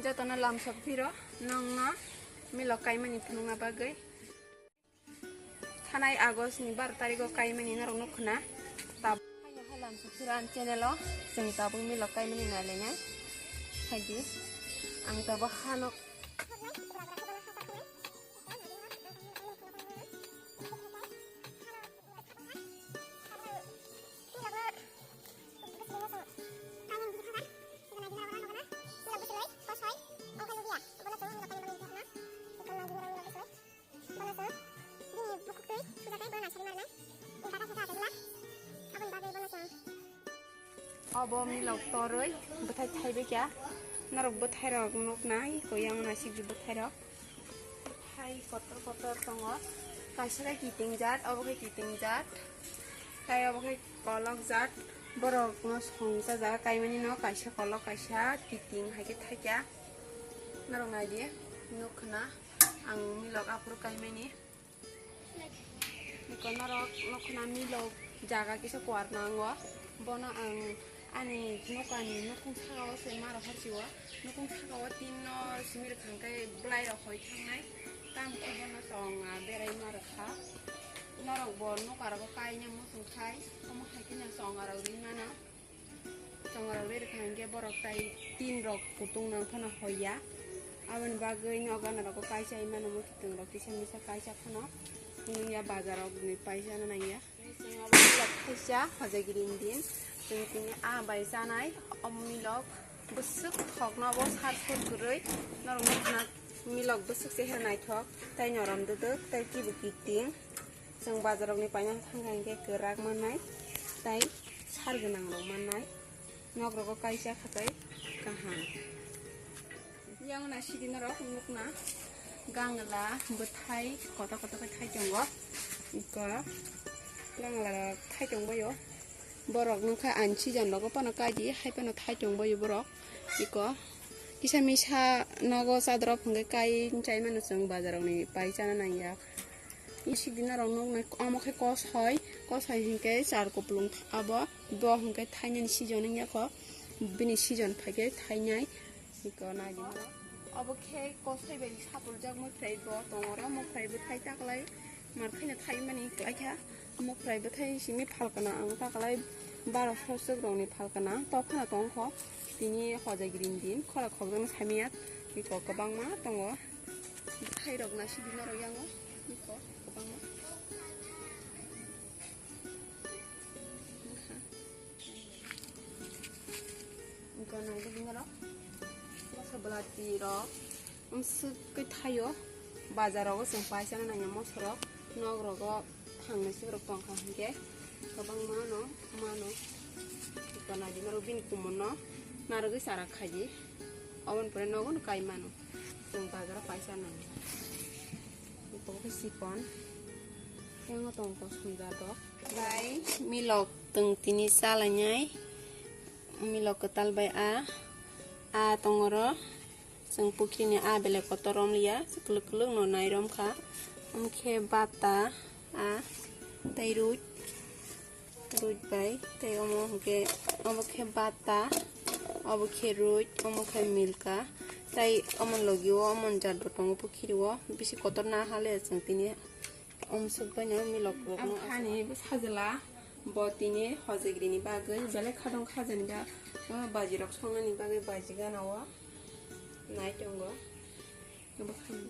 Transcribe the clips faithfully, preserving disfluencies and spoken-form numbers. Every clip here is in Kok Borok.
Jotono lamsok phiro nongno milok kaimani phunukna bagwi. Thanai August ni baro tarigo kaimani norok nukho na. Tab-, haino hai lamsok phiro ang channel o chwng tabuk milok kaimani nailainai. Haidi ang tabuk hano. Obo milok torwi bwthai thaibai kha. Norok bwthairok nuknai, koyang naisik bwthairok. Hai kotor kotor tongo. Kaisa khe kiting jat, obo khe kiting jat. Tai obo khe kolok jat. Borok no song cha jaga kaimani no kaisa kolok kaisa kiting hai khe thaikya. Norok naidi nukho na ang milok aphuru kaimani. Niko norok nukho na milok jaga kisa kuar nango. Bono ang ani nokani nukung saka o se maro harchi o. Nukung saka o tin no simi rwkha hwnkhe bwlai rok hoi thangnai. Tamo khe bono chong a berai ma rwkha. Norok bo noka rogo kaina muchung khai. Omo hai khe no chong a rok ri mano. Chongrok rwi rwkha hwnkhe borok tai tin rok kutung nang phano hoya. Aboni bagwi nogo norok kaisa imano muikwthwng rok kisa misa kaisa phano nungya bazar rok ni paisa no nangya. Chwng abo milok thaisa hojagiri ni din chwng tini ah bai chanai o milok bwswk thok no bo sar sur kwrwi norok nukna milok bwswk chehera naithok tai norom dwdwk tai kibu kiting. Chwng bazar rok ni paina thangkha hwnkhe kwrak mannai tai sar gwnang rok mannai. Nok rogo kaisa khatai kaham. Yang na sidi norok nukna gangla bwthai kotor kotor khe thai tongo. Iko gangla rok thai tongbaio. Borok nukha ani season rogo phano kaidi hai phano thai tongbaio borok. Iko kisa misa nogo chadorok hwnkhe kai chai mano chwng bazar rok ni pai chana nangya. Sidi norok nuknai omo khe kosoi, kosoi hwnkhe char kupulung abo, bo hwnkhe thainani season wngya kho, bini season phaikhe thainai. Iko nai di norok. Obo khe kosoi bai sapurjak mwkhrai bo tongoro, mwkhrai bwthai taklai mar khaina thaimani klaikha. Mwkhrai bwthai simi phalkana ang taklai baro sosok rokni phalkana tophano tongkho. Tini hojagiri ni din khorok khokjakno saimanya iko kwbangma tongo. Bwthai rok naisidi norok yango iko kwbangma. Wngkha. Wngkha naidi norok. Masa belati rok. Amswk khe thaio. Bazar rogo chwng paisa nangya moso rok. Nok rogo thangnai sik rok tongkha hinkhe. Kwbangma no mano. Iko naidi norok bini kumun no narwgwi chara khaidi. Oboni pore nogo no kai mano. Chwng bazaro kaisa nang. Ito khe sikon. Tengo tong to sundar rok. Bai milok tong tini salainai. Milok kwtal bai a. A tongoro. Chwng pukhrini a belai kotor romliya. Kwlwk kwlwk no nai romkha. Omo khe bata a. Tei rui. Rui bai tei omo hwnkhe obo khe bata, obo khe rui, omo khe milka. Tei omo logi o omo jat bo tongo pukhiri o bisi kotor na hale chwng tini omo swk bai no milok rok no. Ani sajla bo tini hojagri ni bagwi belai khadong khajani ba baji rok songnani bagwi baji gana o nai tongo.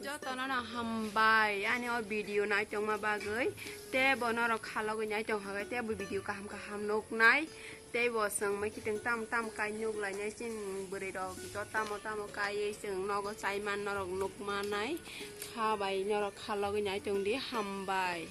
Jotono no hambai ani o video naitongma bagwi, tei bo norok khalogwi naitong hagwi tei bo video kaham kaham nuknai, tei bo chwng mai kiting tam tam kai nuklainai chini bwrwi rok jo tamo tamo kaiwi chwng nogo chaiman norok nukmanai kha bai norok khalogwi naitongdi hambai.